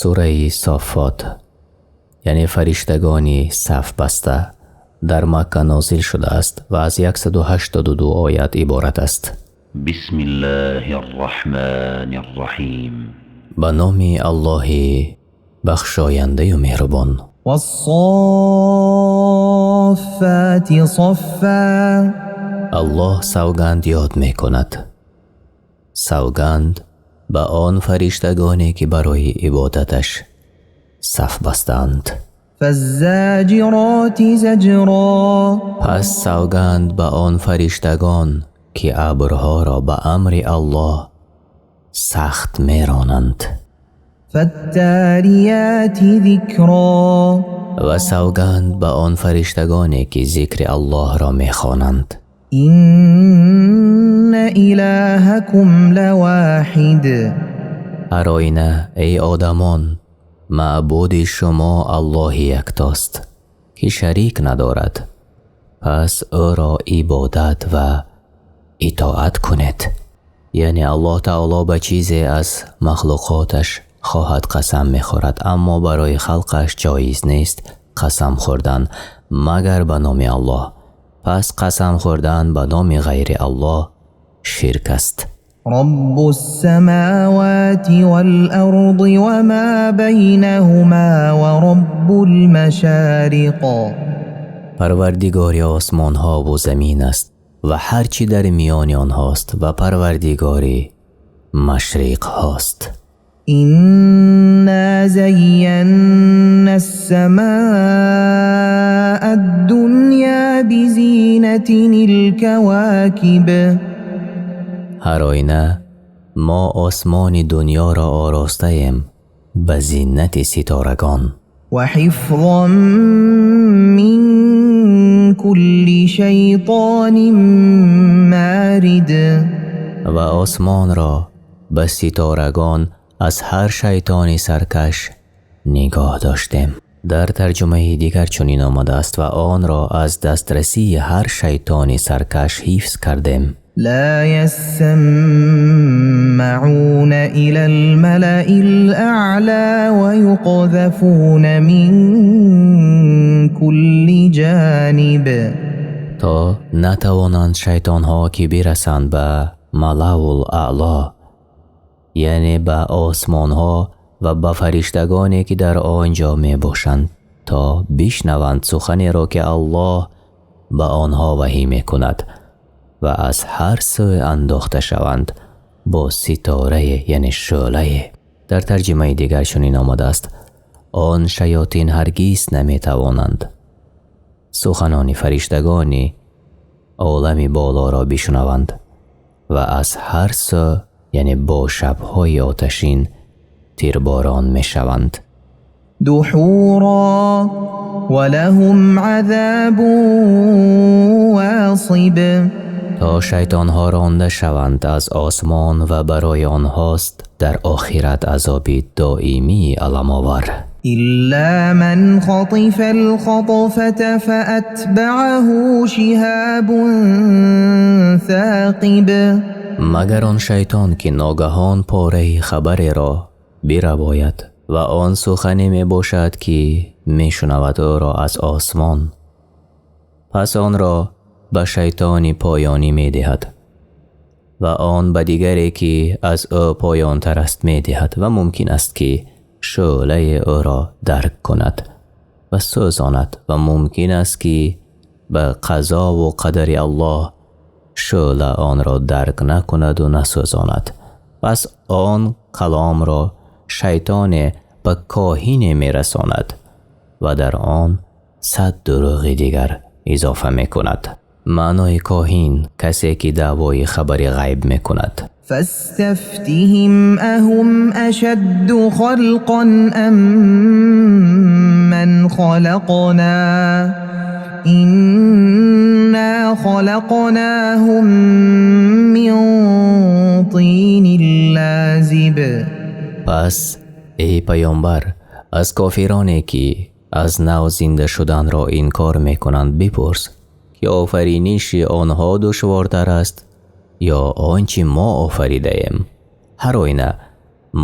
Сураи Соффот, яъне фариштагони саф баста, дар Макка нозил шудааст ва аз 182 оят иборат аст. بسم الله الرحمن الرحيم. Ба номи Аллоҳи бахшояндаю меҳрубон. والصافات صفا. Аллоҳ савганд ёд мекунад. Савганд ба он фариштагоне, ки барои ибодаташ саф бастаанд. فالزاجرات زجرا. Пас савганд ба он фариштагон, ки абрҳоро ба амри Аллоҳ сахт меронанд. فالتاليات ذكرا. Ва савганд ба он фариштагоне, ки зикри Аллоҳро мехонанд. إن إلهكم لواحد. Ҳар оина, эй одамон, маъбуди шумо Аллоҳи яктост, ки шарик надорад, пас ӯро ибодат ва итоат кунед. Яъне Аллоҳ таоло ба чизе аз махлуқоташ хоҳад, қасам мехӯрад, аммо барои халқаш ҷоиз нест қасам хӯрдан, магар ба номи Аллоҳ. Пас қасам хӯрдан ба номи ғайри Аллоҳ ширк аст. رب السماوات والأرض وما بينهما ورب المشارق. Парвардигори осмонҳову замин аст ва ҳар чӣ дар миёни онҳост ва парвардигори машриқҳост. إنا زينا السماء الدنيا بزينة الكواكب. Ҳар оина, мо осмони дунёро оростаем ба зинати ситорагон. وحفظا من كل شيطان مارد. Ва осмонро ба ситорагон аз ҳар шайтони саркаш нигоҳ доштем. Дар тарҷумаи дигар чунин омадааст: ва онро аз дастрасии ҳар шайтони саркаш ҳифз кардем. لا يسمعون إلى الملأ الأعلى ويقذفون من كل جانب. То натавонанд шайтонҳо, ки бирасанд ба малаул аъло, яъне ба осмонҳо ва ба фариштагоне, ки дар он ҷо мебошанд, то бишнаванд суханеро, ки Аллоҳ ба онҳо ваҳӣ мекунад, ва аз ҳар сӯй андохта шаванд бо ситорае, яъне шӯълае. Дар тарҷимаи дигар чунин омадааст: он шаётин ҳаргиз наметавонанд суханони фариштагони олами болоро бишунаванд ва аз ҳар сӯ, яъне бо шабҳои оташин тирборон мешаванд. دحورا ولهم عذاب واصب. То шайтонҳо ронда шаванд аз осмон ва барои онҳост дар охират азоби доимии аламовар. إلا من خطف الخطفة فأتبعه شهاب ثاقب. Магар он шайтон, ки ногаҳон пораи хабареро биравояд ва он сухане мебошад, ки мешунавад ӯро аз осмон, пас онро ба шайтони поёнӣ медиҳад ва он ба дигаре, ки аз ӯ поёнтар аст, медиҳад ва мумкин аст, ки шӯълаи ӯро дарк кунад ва сӯзонад ва мумкин аст, ки ба қазову қадари Аллоҳ шӯъла онро дарк накунаду насӯзонад. Пас он каломро шайтоне ба коҳине мерасонад ва дар он 100 дурӯғи дигар изофа мекунад. Маънои коҳин — касе, ки даъвои хабари ғайб мекунад. فاستفتهم أهم أشد خلقا أم من خلقنا إنا خلقناهم من طين لازب. Пас, эй паёмбар, аз кофироне, ки аз нав зинда шуданро инкор мекунанд, бипурс, ки офариниши онҳо душвортар аст ё он чӣ мо офаридаем? Ҳар оина,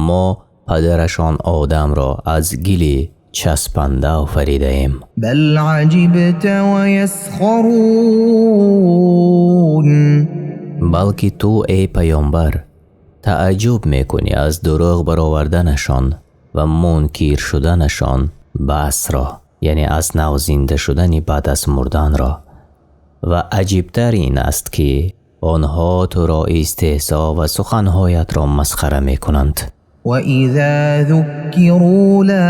мо падарашон Одамро аз гили часпанда офаридаем. Бал аҷибта ва ясхарун. Балки ту эй паёмбар таажжуб мекунӣ аз дурӯғ бароварданашон ва мункир шуданашон баъсро, яъне аз нав зинда шудани баъд аз мурданро. Ва аҷибтар ин аст, ки онҳо туро истеҳзо ва суханҳоятро масхара мекунанд. Ва иза зуккиру ла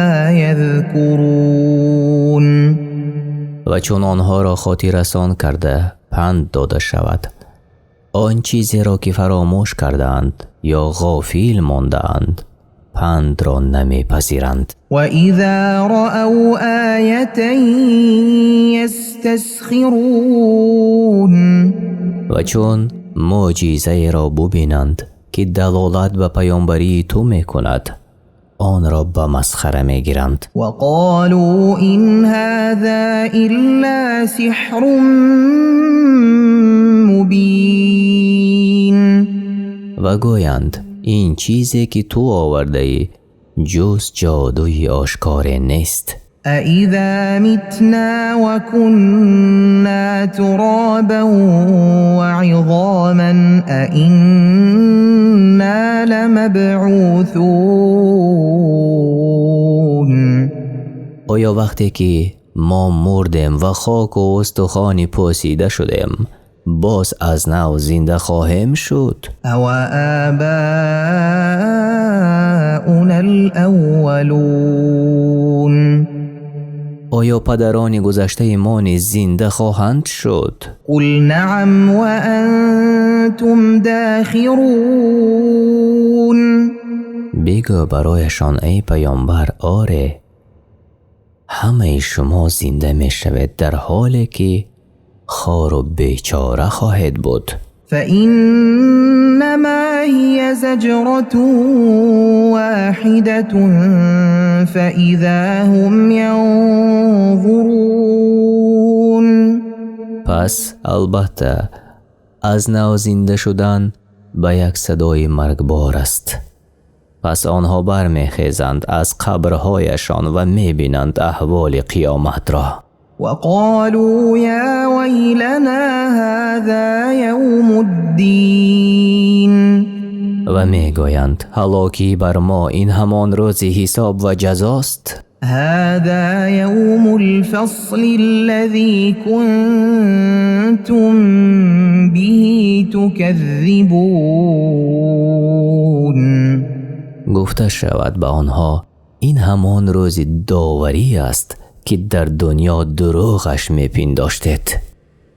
язкурун. Ва чун онҳоро хотиррасон карда панд дода шавад, он чизеро ки фаромӯш кардаанд ё ғофил мондаанд, пандро намепазиранд. Ва иза раав оятан ястасхирун. Ва чун мӯъҷизаеро бубинанд, ки далолат ба паёмбарии ту мекунад, онро ба масхара мегиранд. Ва қолу ин ҳозо илло сиҳрун мубин. Ва гӯянд ин чизе ки ту овардаӣ ҷуз ҷодуи ошкоре нест. Аизо митно ва кунно туробан ва изоман аинно ламабъусун. Оё вақте ки мо мурдем ва хок ва устухони пӯсида шудем, боз аз нав зинда хоҳем шуд? Ава обоунал аввалун. Оё падарони гузаштаи мо низ зинда хоҳанд шуд? Қул наам ва антум дохирун. Бигӯ барояшон эй паёмбар, оре, ҳамаи шумо зинда мешавед, дар ҳоле ки хору бечора хоҳед буд. فإنما هي زجرة واحدة فإذا هم ينظرون. Пас албатта аз нав зинда шудан ба як садои маргбор аст. Пас онҳо бармехезанд аз қабрҳояшон ва мебинанд аҳволи қиёматро. وقالوا يا ويلنا هذا يوم الدين. Ва мегӯянд ҳалокӣ бар мо, ин ҳамон рӯзи ҳисоб ва ҷазост. هذا يوم الفصل الذي كنتم به تكذبون. Гуфта шавад ба онҳо ин ҳамон рӯзи доварӣ аст, ки дар дунё дурӯғаш мепиндоштед.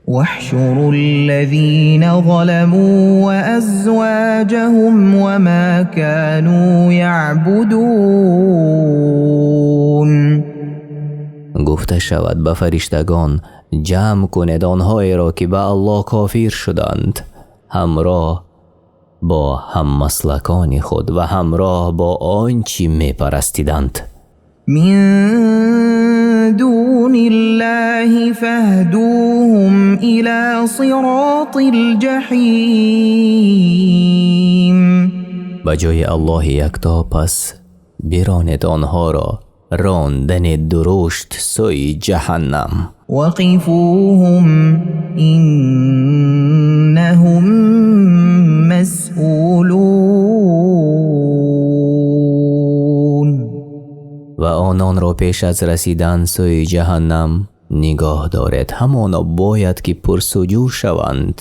واحشروا الذين ظلموا وأزواجهم وما كانوا يعبدون. Гуфта шавад ба фариштагон ҷамъ кунед онҳоеро, ки ба Аллоҳ кофир шуданд, ҳамроҳ бо ҳаммаслакони худ ва ҳамроҳ бо он чӣ мепарастиданд. من دون الله فاهدوهم إلى صراط الجحيم. Ба ҷои Аллоҳи якто пас биронед онҳоро рондани дурушт сӯи ҷаҳаннам. وقفوهم إنهم مسئولون. Ва ононро пеш аз расидан сӯи ҷаҳаннам нигоҳ доред, ҳамоно бояд ки пурсуҷӯ шаванд,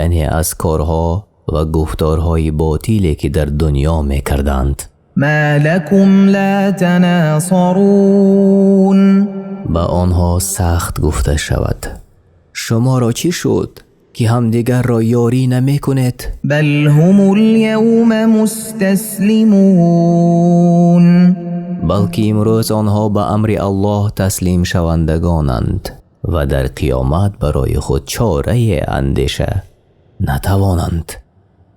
яъне аз корҳо ва гуфторҳои ботиле ки дар дунё мекарданд. ما لكم لا تناصرون. Ба онҳо сахт гуфта шавад: шуморо чӣ шуд ки ҳамдигарро ёрӣ намекунед? بل هم اليوم مستسلمون. Балки имрӯз онҳо ба амри Аллоҳ таслим шавандагонанд ва дар қиёмат барои худ чорае андеша натавонанд.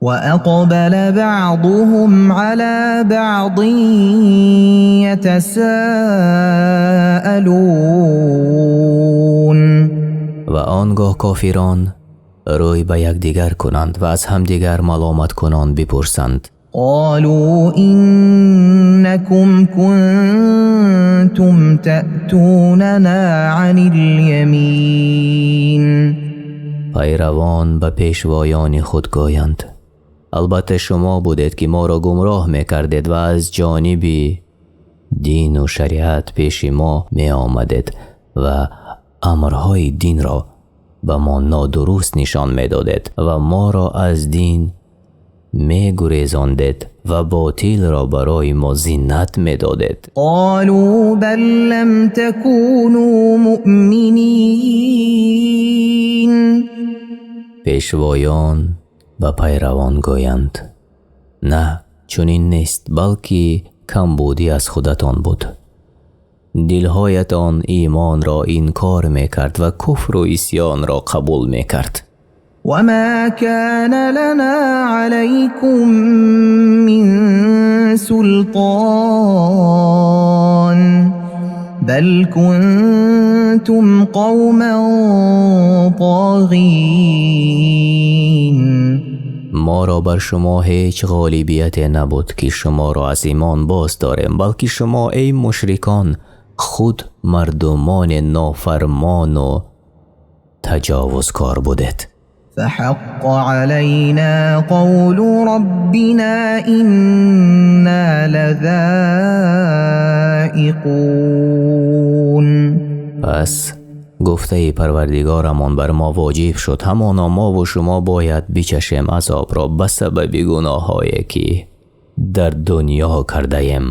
وأقبل بعضهم على بعض يتساءلون. Ва он гоҳ кофирон рӯй ба якдигар кунанд ва аз ҳамдигар маломаткунон бипурсанд. قالوا إنكم كنتم تأتوننا عن اليمين. Пайравон ба пешвоёни худ гӯянд: албатта шумо будед, ки моро гумроҳ мекардед ва аз ҷониби дину шариат пеши мо меомадед ва амрҳои динро ба мо нодуруст нишон медодед ва моро аз дин мегурезондед ва ботилро барои мо зинат медодед. قالوا بل لم تكونوا مؤمنين. Пешвоён ба пайравон гӯянд: на, чунин нест, балки камбудӣ аз худатон буд. Дилҳоятон имонро инкор мекард ва куфру исьёнро қабул мекард. وما كان لنا عليكم من سلطان بل كنتم قوما طاغين. Моро бар шумо ҳеҷ ғолибияте набуд, ки шуморо аз имон боз дорем, балки шумо, эй мушрикон, худ мардумони нофармону таҷовузкор будед. فحق علينا قول ربنا إنا لذائقون. Пас гуфтаи Парвардигорамон бар мо воҷиб шуд: ҳамоно мову шумо бояд бичашем азобро ба сабаби гуноҳҳое, ки дар дунё кардаем.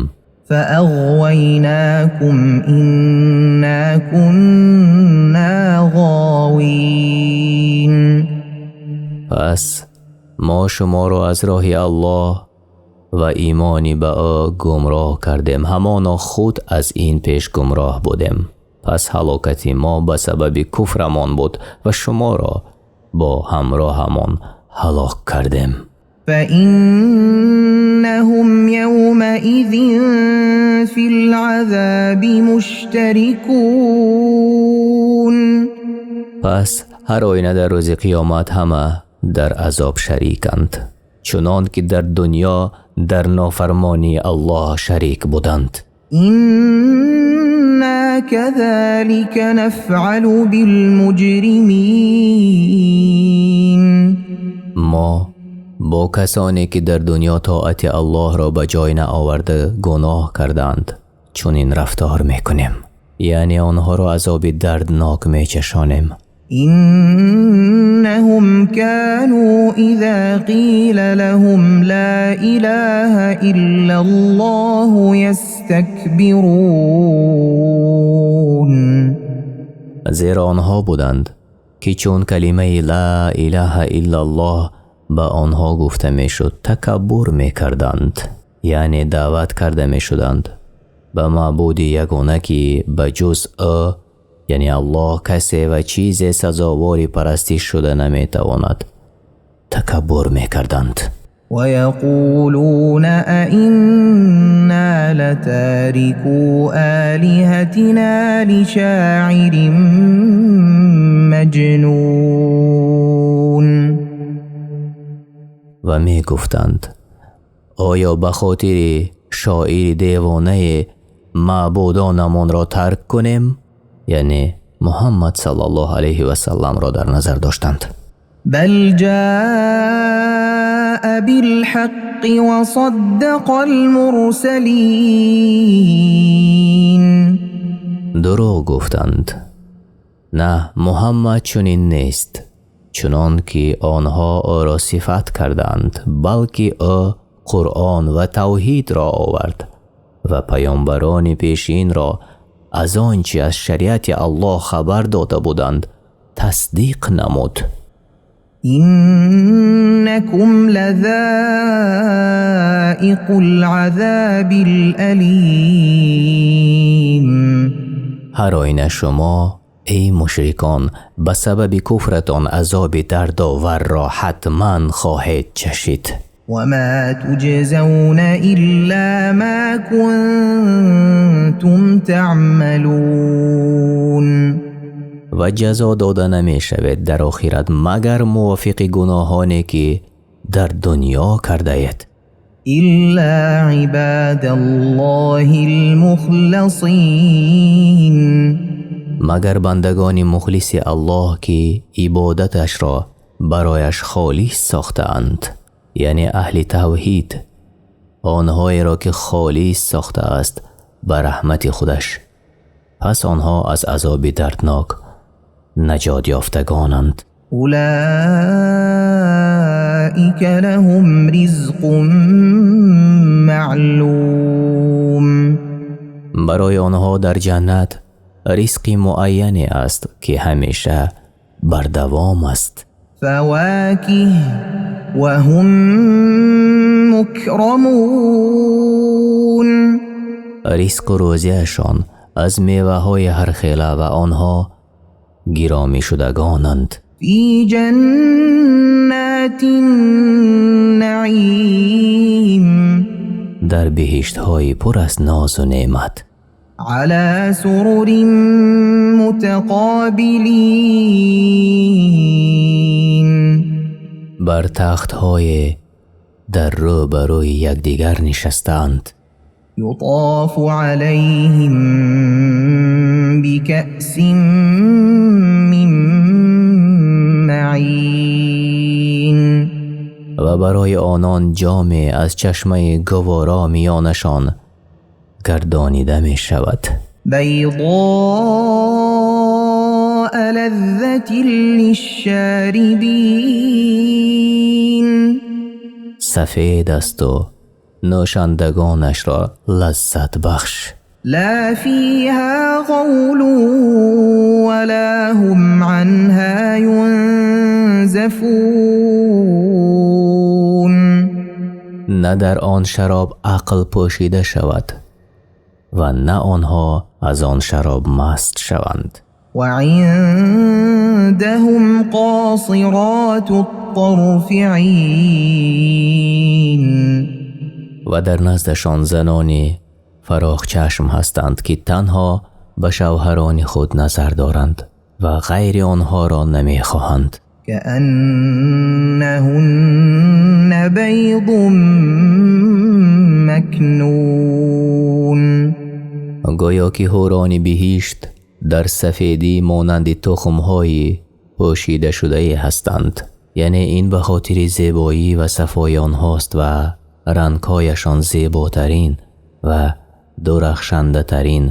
فأغويناكم إنا كنا غاوين. Пас мо шуморо аз роҳи Аллоҳ ва имони ба ӯ гумроҳ кардем, ҳамоно худ аз ин пеш гумроҳ будем. Пас ҳалокати мо ба сабаби куфрамон буд ва шуморо бо ҳамроҳамон ҳалок кардем. فإنهم يومئذ في العذاب مشتركون. Пас ҳар оина дар рӯзи қиёмат ҳама дар азоб шариканд, чунон ки дар дунё дар нофармонии Аллоҳ шарик буданд. إنا كذلك نفعل بالمجرمين. Мо бо касоне, ки дар дунё тоати Аллоҳро ба ҷой наоварда гуноҳ карданд, чунин рафтор мекунем, яъне онҳоро азоби дарднок мечашонем. إنهم كانوا إذا قيل لهم لا إله إلا الله يستكبرون. Зеро онҳо буданд, ки чун калимаи ла илаҳа иллаллоҳ ба онҳо гуфта мешуд, такаббур мекарданд, яъне даъват карда мешуданд ба маъбуди ягона, ки ба ҷуз ӯ, яъне Аллоҳ, касе ва чизе сазовори парастиш шуда наметавонад, такаббур мекарданд. ويقولون أئنا لتاركو آلهتنا لشاعر مجنون. Ва мегуфтанд: оё ба хотири шоири девонае маъбудонамонро тарк кунем? Яъне Муҳаммад саллаллоҳу алайҳи васалламро дар назар доштанд. بل جاء بالحق وصدق المرسلين. Дурӯғ гуфтанд: на, Муҳаммад чунин нест, чунон ки онҳо ӯро сифат карданд, балки ӯ Қуръон ва тавҳидро овард ва паёмбарони пешинро аз он чи аз шариати Аллоҳ хабар дода буданд тасдиқ намуд. إنكم لذائق العذاب الأليم. Ҳар оина шумо, эй мушрикон, ба сабаби куфратон азоби дардоварро ҳатман хоҳед чашид. وما تجزون إلا ما كنتم تعملون. Ва ҷазо дода намешавед дар охират, магар мувофиқи гуноҳоне, ки дар дунё кардаед. إلا عباد الله المخلصين. Магар бандагони мухлиси Аллоҳ, ки ибодаташро барояш холис сохтаанд, яъне аҳли тавҳид, онҳоеро ки холис сохтааст ба раҳмати худаш, пас онҳо аз азоби дарднок наҷот ёфтагонанд. أولئك لهم رزق معلوم. Барои онҳо дар ҷаннат ризқи муайяне аст, ки ҳамеша бардавом аст. فواكه وهم مكرمون. Ризқу рӯзияшон аз меваҳои ҳархела ва онҳо гиромӣ шудагонанд. في جنات النعيم. Дар биҳиштҳои пур аз нозу неъмат. على سرر متقابلين. Бар тахтҳое дар рӯ ба рӯи якдигар нишастаанд. يطاف عليهم بكأس من معين. Ва барои онон ҷоме аз чашмаи гуворо миёнашон гардонида мешавад. بيضاء لذة للشاربين. Сафед асту нӯшандагонашро лаззатбахш. لا فيها غول ولا هم عنها ينزفون. На дар он шароб ақл пӯшида шавад ва на онҳо аз он шароб маст шаванд. وعندهم قاصرات الطرف عين. Ва дар наздашон занони фарохчашм ҳастанд, ки танҳо ба шавҳарони худ назар доранд ва ғайри онҳоро намехоҳанд. كأنهن بيض مكنون. Гӯё ки ҳурони биҳишт дар сафедӣ монанди тухмҳои пӯшидашудае ҳастанд, яъне ин ба хотири зебоӣ ва сафои онҳост ва рангҳояшон зеботарин ва дурахшандатарин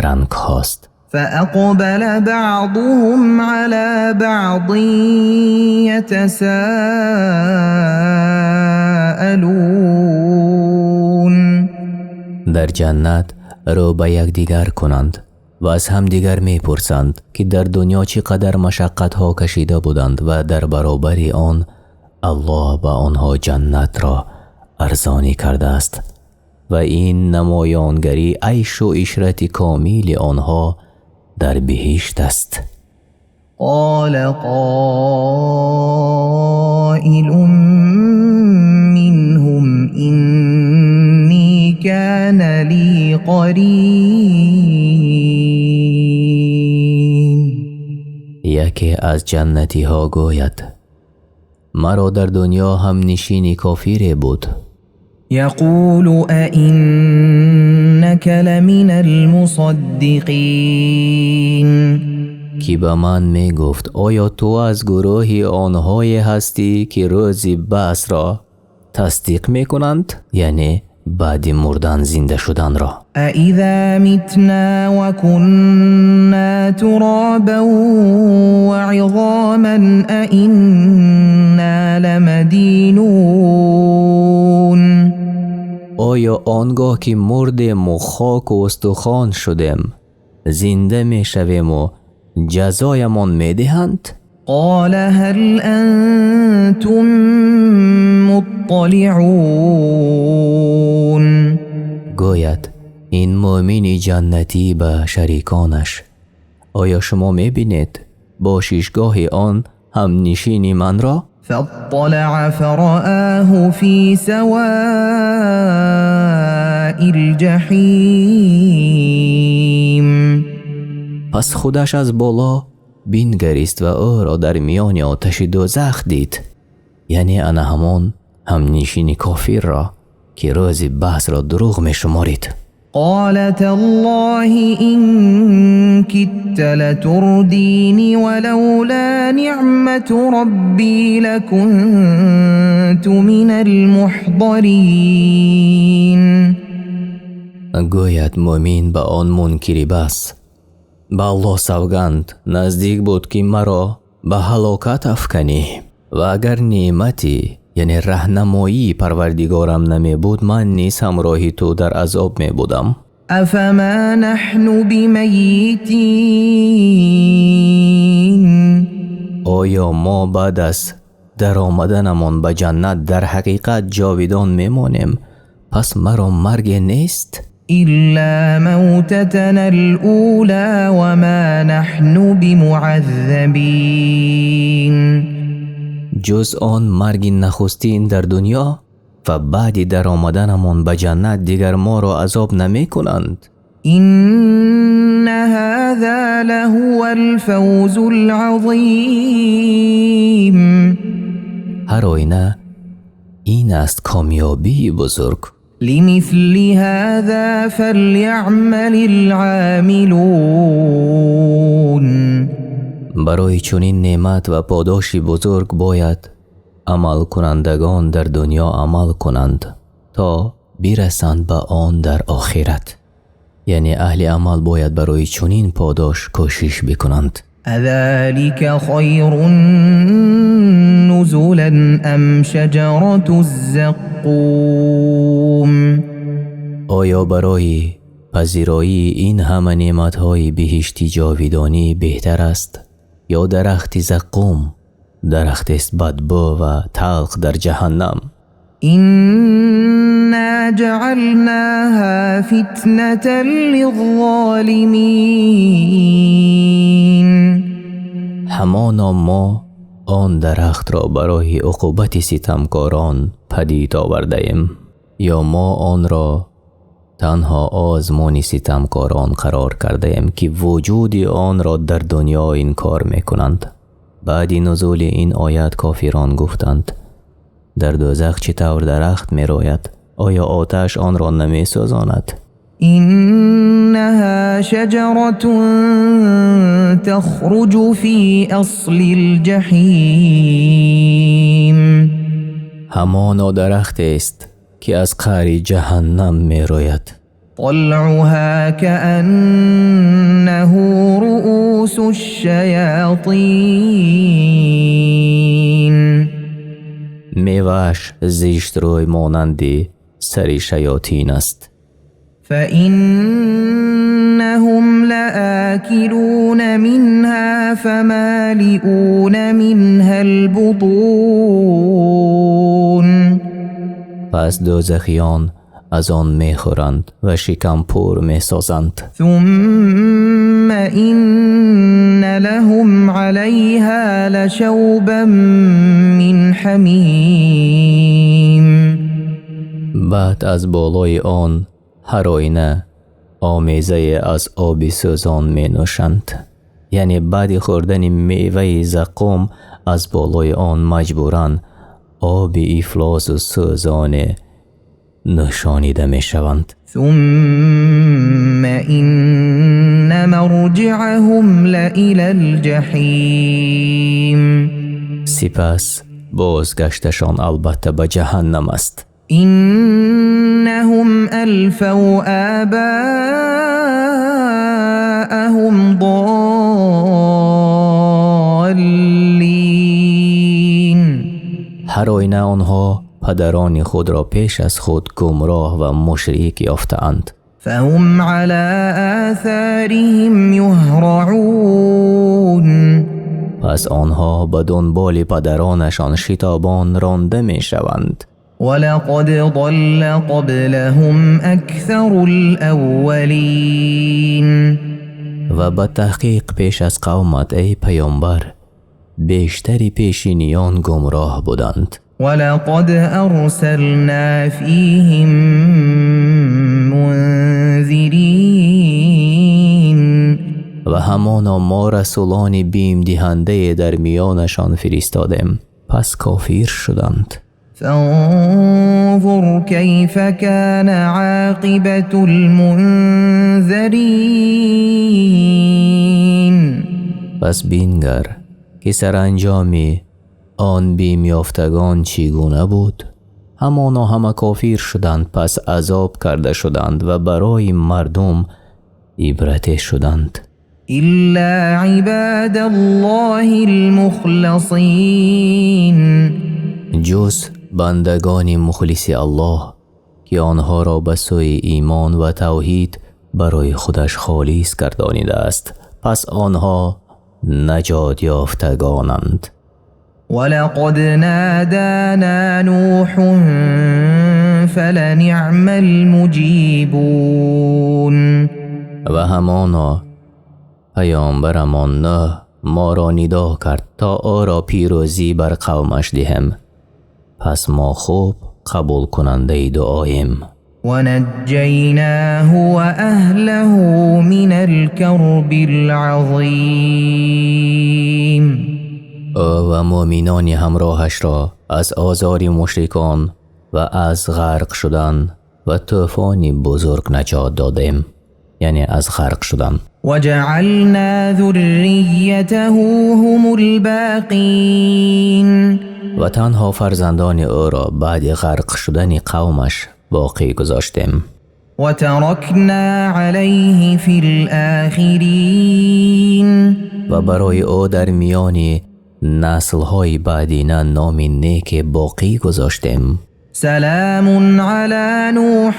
рангҳост. فأقبل بعضهم على بعض يتساءلون. Дар ҷаннат рӯ ба якдигар кунанд ва аз ҳамдигар мепурсанд, ки дар дунё чӣ қадар машаққатҳо кашида буданд ва дар баробари он Аллоҳ ба онҳо ҷаннатро арзонӣ кардааст ва ин намоёнгари айшу ишрати комили онҳо дар биҳишт аст. قال قائل منهم إني كان لي قرين. Яке аз ҷаннатиҳо гӯяд: маро дар дунё ҳамнишини кофире буд. يقول أئنك لمن المصدقين. Ки ба ман мегуфт: оё ту аз гурӯҳи онҳое ҳастӣ, ки рӯзи баъсро тасдиқ мекунанд, яъне баъди мурдан зинда шуданро? أإذا متنا وكنا ترابا وعظاما أإنا لمدينون. Оё он гоҳ ки мурдему хоку устухон шудем, зинда мешавему ҷазоямон медиҳанд? قال هل أنتم مطلعون. Гӯяд ин мӯъмини ҷаннатӣ ба шариконаш: оё шумо мебинед бошишгоҳи он ҳамнишини манро? فاطلع فرآه في سواء الجحيم. Пас худаш аз боло бингарист ва ӯро дар миёни оташи дӯзах дид, яъне ана ҳамон ҳамнишини кофирро. ки рӯзи баҳсро дурӯғ мешуморид. قال تالله إن كدت لتردين ولولا نعمة ربي لكنت من المحضرين. Гӯяд мӯмин ба он мункири баҳс: ба Аллоҳ савганд, наздик буд, ки маро ба ҳалокат афканӣ, ва агар неъмати, яъне раҳнамоии Парвардигорам намебуд, ман низ ҳамроҳи ту дар азоб мебудам. أفما نحن بميتين. Оё мо баъд аз даромаданамон ба ҷаннат дар ҳақиқат ҷовидон мемонем? Пас маро марге нест? إلا موتتنا الأولى وما نحن بمعذبين. Ҷуз он марги нахустин дар дунё ва баъди даромаданамон ба ҷаннат дигар моро азоб намекунанд. إن هذا لهو الفوز العظيم. Ҳар оина ин аст комёбии бузург. لمثل هذا فليعمل العاملون. Барои чунин неъмат ва подоши бузург бояд амалкунандагон дар дунё амал кунанд, то бирасанд ба он дар охират. Яъне аҳли амал бояд барои чунин подош кӯшиш бикунанд. أذلك خير نزلا أم شجرة الزقوم. Оё барои пазироии ин ҳама неъматҳои биҳишти ҷовидонӣ беҳтар аст ё дарахти Заққум, дарахтест бадбӯ ва талх дар ҷаҳаннам? إنا جعلناها فتنة للظالمين. Ҳамоно мо он дарахтро барои уқубати ситамкорон падид овардаем, ё мо онро танҳо озмуни ситамкорон қарор кардаем, ки вуҷуди онро дар дунё инкор мекунанд. Баъди нузули ин оят кофирон гуфтанд: дар дӯзах чӣ тавр дарахт мерояд? Оё оташ онро намесӯзонад? إنها شجرة تخرج في أصل الجحيم. Ҳамоно дарахтест, ки аз қаъри ҷаҳаннам мерояд. طلعها كأنه رؤوس الشياطين. Мевааш зиштрӯй монанди сари шаётин аст. فإنهم لآكلون منها فمالئون منها البطون. Пас дӯзахиён аз он мехӯранд ва шикампур месозанд. ثم إن لهم عليها لشوبا من حميم. Баъд аз болои он ҳар оина омезае аз оби сӯзон менӯшанд. Яъне баъди хӯрдани меваи Заққум аз болои он маҷбуран оби ифлосу сӯзоне нӯшонида мешаванд. ثم إن مرجعهم لإلى الجحيم. Сипас бозгашташон албатта ба ҷаҳаннам аст. إنهم ألفوا آباءهم ضالين. Ҳар оина онҳо падарони худро пеш аз худ гумроҳ ва мушрик ёфтаанд. فهم على آثارهم يهرعون. Пас онҳо ба дунболи падаронашон шитобон ронда мешаванд. ولقد ضل قبلهم أكثر الأولين. Ва ба таҳқиқ пеш аз қавмат, эй паёмбар, бештари пешиниён гумроҳ буданд. ولقد أرسلنا فيهم منذرين. Ва ҳамоно мо расулони бимдиҳандае дар миёнашон фиристодем, пас кофир шуданд. فانظر كيف كان عاقبة المنذرين. Пас бингар, ки саранҷоми он бимёфтагон чӣ гуна буд. Ҳамоно ҳама кофир шуданд, пас азоб карда шуданд ва барои мардум ибрате шуданд. إلا عباد الله المخلصين. Ҷуз бандагони мухлиси Аллоҳ, ки онҳоро ба сӯи имон ва тавҳид барои худаш холис гардонидааст, пас онҳо наҷот ёфтагонанд. ولقد نادانا نوح فلنعم المجيبون. Ва ҳамоно паёмбарамон Нӯҳ моро нидо кард, то ӯро пирӯзӣ бар қавмаш диҳем, пас мо хуб қабулкунандаи дуоем. ونجيناه وأهله من الكرب العظيم. Ӯ ва муъминони ҳамроҳашро аз озори мушрикон ва аз ғарқ шудан ва тӯфони бузург наҷот додем, яъне аз ғарқ шудан. وجعلنا ذريته هم الباقين. Ва танҳо фарзандони ӯро баъди ғарқ шудани қавмаш боқӣ гузоштем. وتركنا عليه في الآخرين. Ва барои ӯ дар миёни наслҳои баъдина номи неке боқӣ гузоштем. سلام على نوح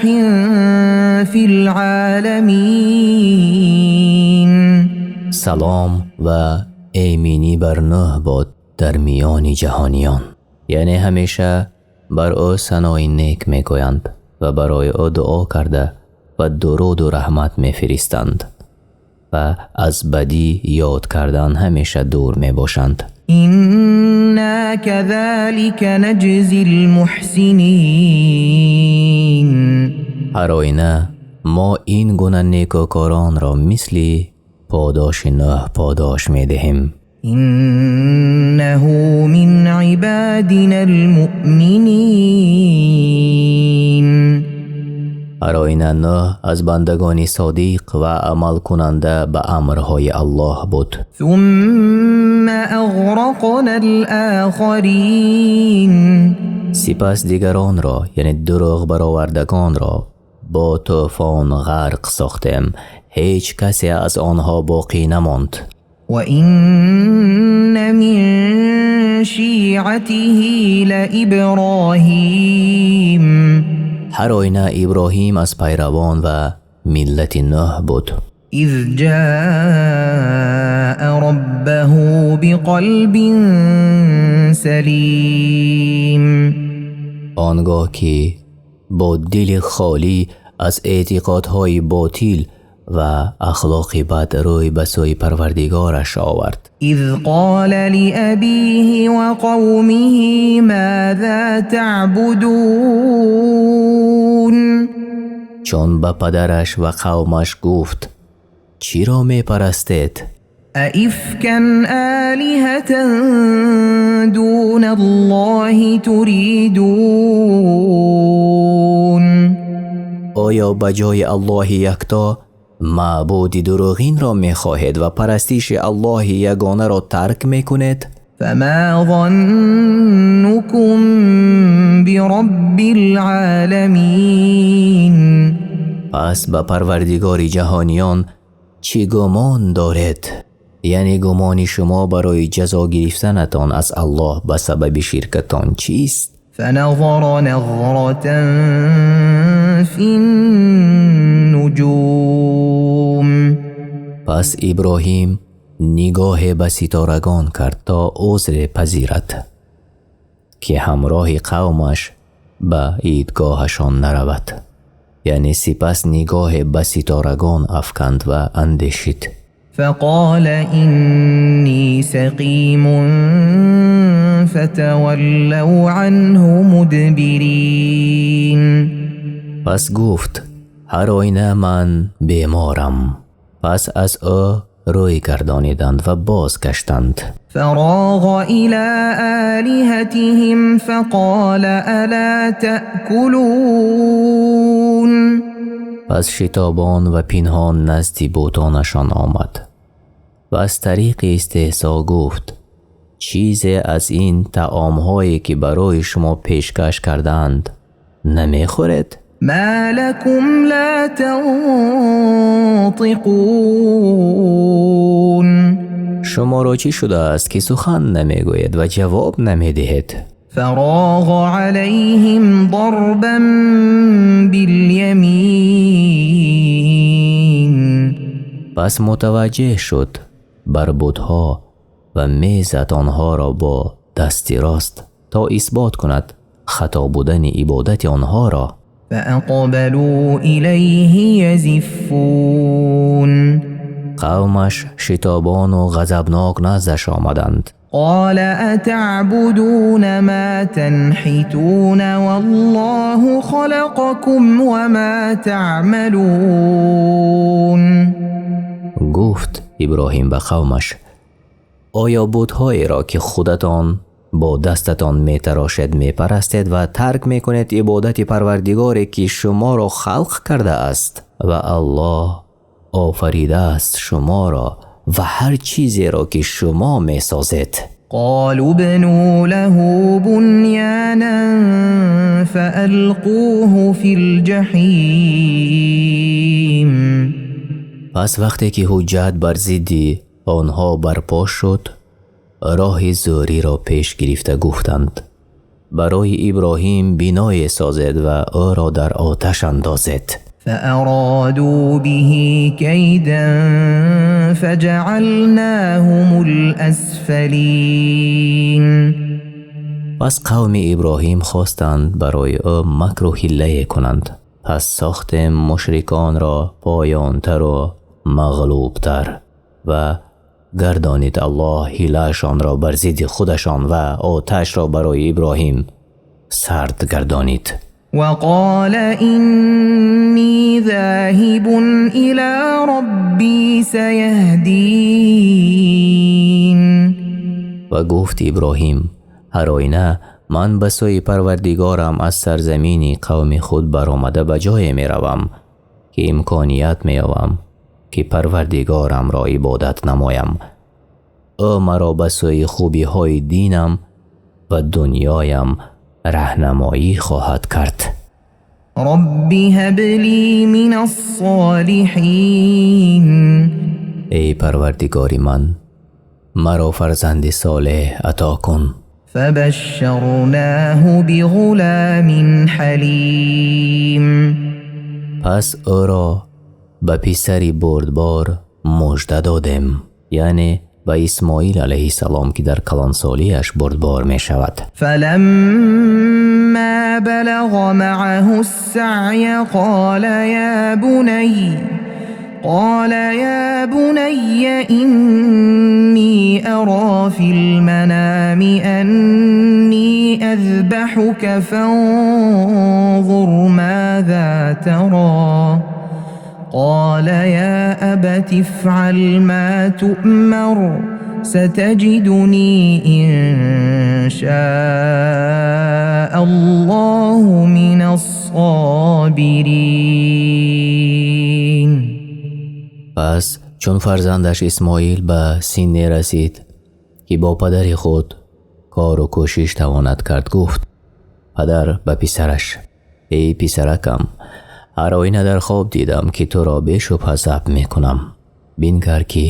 في العالمين. Салом ва эминӣ бар Нӯҳ бод дар миёни ҷаҳониён, яъне ҳамеша бар ӯ санои нек мегӯянд ва барои ӯ дуо карда ва дуруду раҳмат мефиристанд ва аз бадӣ ёд кардан ҳамеша дур мебошанд. إنا كذلك نجزي المحسنين. Ҳар оина мо ин гуна некӯкоронро мисли подоши Нӯҳ подош медиҳем. إنه من عبادنا المؤمنين. Ҳар оина Нӯҳ аз бандагони содиқ ва амалкунанда ба амрҳои Аллоҳ буд. ثم أغرقنا الآخرين. Сипас дигаронро, яъне дурӯғ баровардагонро бо тӯфон ғарқ сохтем, ҳеҷ касе аз онҳо боқӣ намонд. وإن من شيعته لإبراهيم. Ҳар оина Иброҳим аз пайравон ва миллати Нӯҳ буд. إذ جاء ربه بقلب سليم. Он гоҳ ки бо дили холӣ аз эътиқодҳои ботил ва ахлоқи бад рӯй ба сӯи Парвардигораш овард. إذ قال لأبيه وقومه ماذا تعبدون. Чун ба падараш ва қавмаш гуфт: чиро мепарастед? أئفكا آلهة دون الله تريدون. Оё ба ҷои Аллоҳи якто маъбуди дурӯғинро мехоҳед ва парастиши Аллоҳи ягонаро тарк мекунед? فما ظنكم برب العالمين. Пас ба Парвардигори ҷаҳониён чӣ гумон доред? Яъне гумони шумо барои ҷазо гирифтанатон аз Аллоҳ ба сабаби ширкатон чист? فنظر نظرة في النجوم. Пас Иброҳим нигоҳе ба ситорагон кард, то узре пазирад, ки ҳамроҳи қавмаш ба идгоҳашон наравад. Яъне сипас нигоҳе ба ситорагон афканд ва андешид. فقال إني سقيم فتولوا عنه مدبرين. Пас гуфт: ҳар оина ман беморам. Пас аз ӯ рӯй гардониданд ва бозгаштанд. فراغ إلى آلهتهم فقال ألا تأكلون. Пас шитобон ва пинҳон назди бутонашон омад ва аз тариқи истеҳзо гуфт: чизе аз ин таомҳое ки барои шумо пешкаш кардаанд намехӯред? ما لكم لا تنطقون. Шуморо чӣ шудааст ки сухан намегӯед ва ҷавоб намедиҳед? فراغ عليهم ضربا باليمين. Пас мутаваҷҷеҳ шуд бар бутҳо ва мезад онҳоро бо дасти рост то исбот кунад хато будани ибодати онҳоро. فأقبلوا إليه يزفون. Қавмаш шитобону ғазабнок наздаш омаданд. قال أتعبدون ما تنحتون والله خلقكم وما تعملون. Гуфт Иброҳим ба қавмаш: оё бутҳоеро ки худатон бо дастатон метарошед мепарастед ва тарк мекунед ибодати Парвардигоре ки шуморо халқ кардааст ва Аллоҳ офаридааст шуморо ва ҳар чизеро ки шумо месозед? قالوا ابنوا له بنيانا فألقوه في الجحيم. Пас вақте ки ҳуҷҷат бар зидди онҳо барпо шуд, роҳи зӯриро пеш гирифта гуфтанд: барои Иброҳим биное созед ва ӯро дар оташ андозед. فأرادوا به كيدا فجعلناهم الأسفلين. Пас қавми Иброҳим хостанд барои ӯ макру ҳиллае кунанд. Пас сохтем мушриконро поёнтару мағлубтар ва гардонид Аллоҳ ҳилаашонро бар зидди худашон ва оташро барои Иброҳим сард гардонид. وقال إني ذاهب إلى ربي سيهدين. Ва гуфт Иброҳим: ҳар оина ман ба сӯи Парвардигорам аз сарзамини қавми худ баромада ба ҷое меравам ки имконият меёбам ки Парвардигорамро ибодат намоям. Ӯ маро ба сӯи хубиҳои динам ва дунёям раҳнамоӣ хоҳад кард. رب هب لي من الصالحين. Эй Парвардигори ман, маро фарзанди солеҳ ато кун. فبشرناه بغلام حليم. Пас ӯро ба писари бурдбор мужда додем, яъне ба Исмоил алайҳиссалом, ки дар калонсолиаш бурдбор мешавад. فلما بلغ معه السعي قال يا بني إني أرى في المنام أني أذبحك فانظر ماذا ترى. قال يا أبت افعل ما تؤمر ستجدني إن شاء الله من الصابرين. Пас чун фарзандаш Исмоил ба синне расид ки бо падари худ кору кӯшиш тавонад кард, гуфт падар ба писараш: эй писаракам, ҳар оина дар хоб дидам ки туро бешубҳа забҳ мекунам. Бингар ки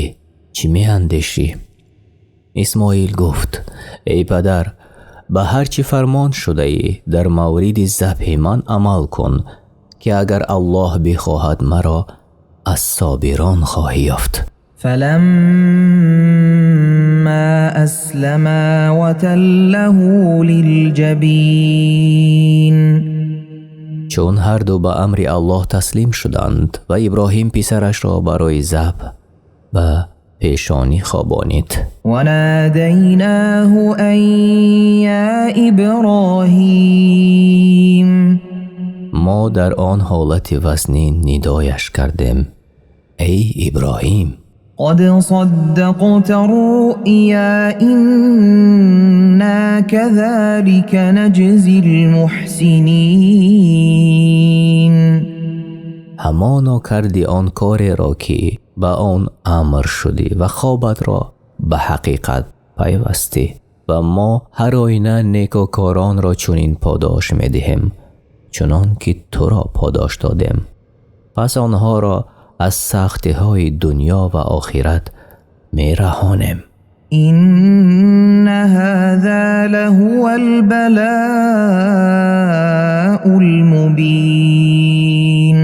чӣ меандешӣ? Исмоил гуфт: эй падар, ба ҳар чӣ фармон шудаӣ дар мавриди забҳи ман амал кун, ки агар Аллоҳ бихоҳад маро аз собирон хоҳӣ ёфт. فلما أسلما وتله للجبين. Чун ҳарду ба амри Аллоҳ таслим шуданд ва Иброҳим писарашро барои забҳ ба пешонӣ хобонид. وناديناه أن يا إبراهيم. Мо дар он ҳолати вазнин нидояш кардем: эй Иброҳим. قد صدقت الرؤيا إنا كذلك نجزي المحسنين. Ҳамоно кардӣ он кореро, ки ба он амр шудӣ ва хобатро ба ҳақиқат пайвастӣ, ва мо ҳар оина некӯкоронро чунин подош медиҳем, чунон ки туро подош додем. Пас онҳоро аз сахтиҳои дунё ва охират мераҳонем. إن هذا لهو البلاء المبين.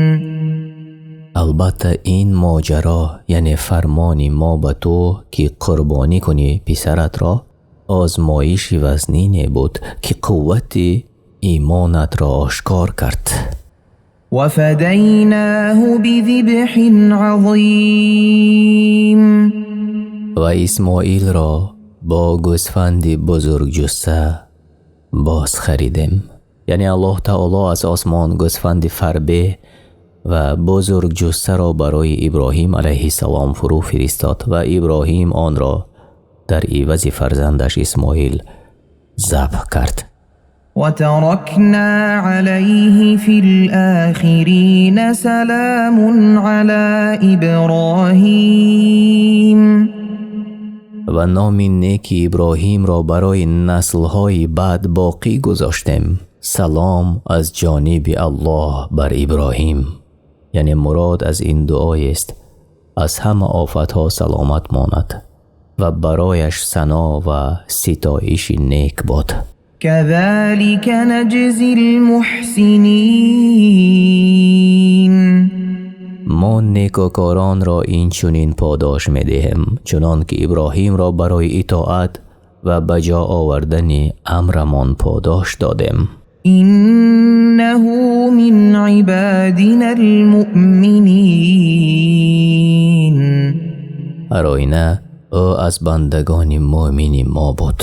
Албатта, ин моҷаро, яъне фармони мо ба ту, ки қурбонӣ кунӣ писаратро, озмоиши вазнине буд, ки қуввати имонатро ошкор кард. وفديناه بذبح عظيم. Ва Исмоилро бо гӯсфанди бузургҷусса боз харидем. Яъне Аллоҳ таоло аз осмон гӯсфанди фарбеҳ ва бузургҷуссаро барои Иброҳим алайҳиссалом фурӯ фиристод ва Иброҳим онро дар ивази фарзандаш Исмоил забҳ кард. وتركنا عليه في الآخرين. سلام على إبراهيم. Ва номи неки Иброҳимро барои наслҳои баъд боқӣ гузоштем. Салом аз ҷониби Аллоҳ бар Иброҳим. Яъне мурод аз ин дуоест, аз ҳама офатҳо саломат монад ва барояш сано ва ситоиши нек бод. كذلك نجزي المحسنين. Мо некӯкоронро ин чунин подош медиҳем, чунон ки Иброҳимро барои итоат ва ба ҷо овардани амрамон подош додем. إنه من عبادنا المؤمنين. Ҳар оина, ӯ аз бандагони мӯъмини мо буд.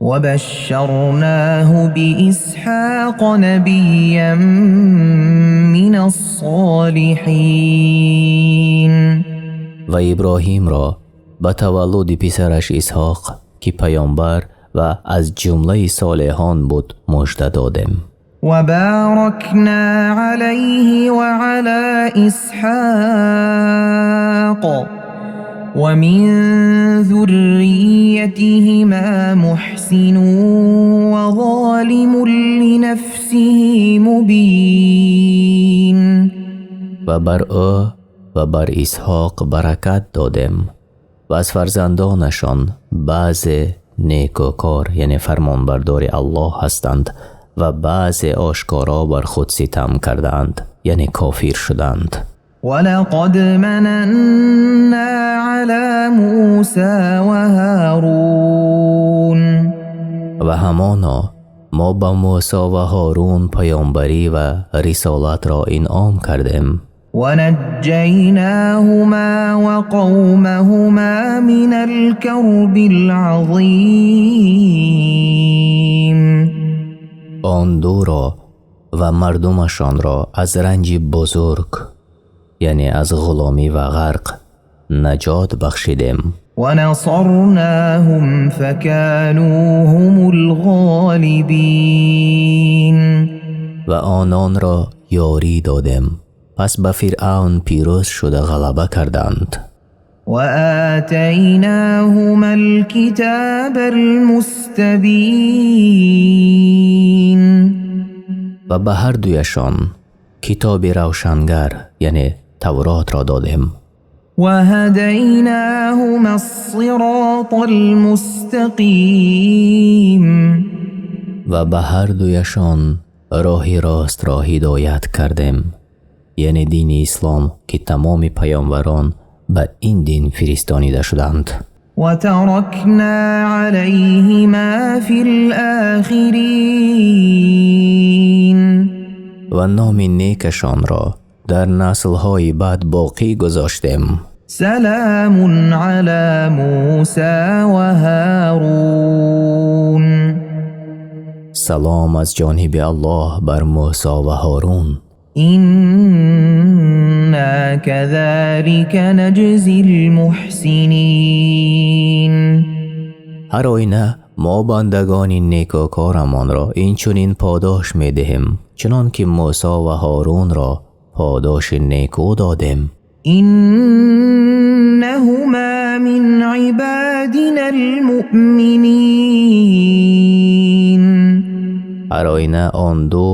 وبشرناه بإسحاق نبيا من الصالحين. Ва Иброҳимро ба таваллуди писараш Исҳоқ, ки паёмбар ва аз ҷумлаи солеҳон буд, мужда додем. وباركنا عليه وعلى إسحاق، ومن ذريتهما محسن وظالم لنفسه مبين. Ва бар ӯ ва бар Исҳоқ баракат додем ва аз фарзандонашон баъзе некӯкор, яъне фармонбардори Аллоҳ ҳастанд ва баъзе ошкоро бар худ ситам кардаанд, яъне кофир шуданд. ولقد مننا على موسى وهارون. Ва ҳамоно мо ба Мӯсо ва Ҳорун паёмбарӣ ва рисолатро инъом кардем. ونجيناهما وقومهما من الكرب العظيم. Он дуро ва мардумашонро аз ранҷи бузург, яъне аз ғуломӣ ва ғарқ, наҷот бахшидем. ونصرناهم فكانوا هم الغالبين. Ва ононро ёрӣ додем, пас ба Фиръавн пирӯз шуда ғалаба карданд. وآتيناهما الكتاب المستبين. Ва ба ҳар дуяшон китоби равшангар, яъне Тавротро додем. وهديناهما الصراط المستقيم. Ва ба ҳар дуяшон роҳи ростро ҳидоят кардем, яъне дини ислом, ки тамоми паёмбарон ба ин дин фиристонида шуданд. وتركنا عليهما في الآخرين. Ва номи некашонро дар наслҳои баъд боқӣ гузоштем. سلام على موسى وهارون. Салом аз ҷониби Аллоҳ бар Мӯсо ва Ҳорун. إنا كذلك نجزي المحسنين. Ҳар оина мо бандагони некӯкорамонро инчунин подош медиҳем, чунон ки Мӯсо ва Ҳорунро подоши некӯ додем. إنهما من عبادنا المؤمنين. Ҳар оина он ду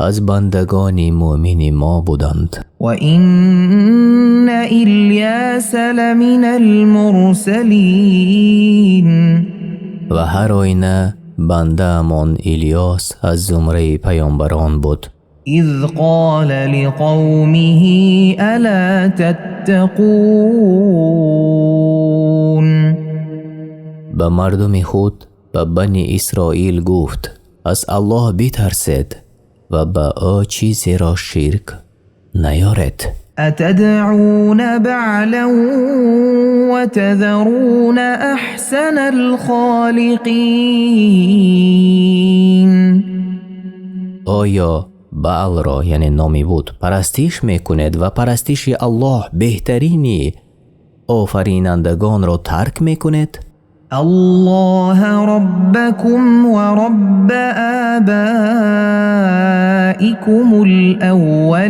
аз бандагони мӯмини мо буданд. وإن إلياس لمن المرسلين. Ва ҳар оина бандаамон Илёс аз зумраи паёмбарон буд. إذ قال لقومه ألا تتقون. Ба мардуми худ, ба Бани Исроил гуфт: аз Аллоҳ битарсед ва ба ӯ чизеро ширк наёред. أتدعون بعلا وتذرون أحسن الخالقين. Оё Баалро, яъне номи бут, парастиш мекунед ва парастиши Аллоҳ, беҳтарини офаринандагонро тарк мекунед? الله ربكم ورب آبائكم الأولين.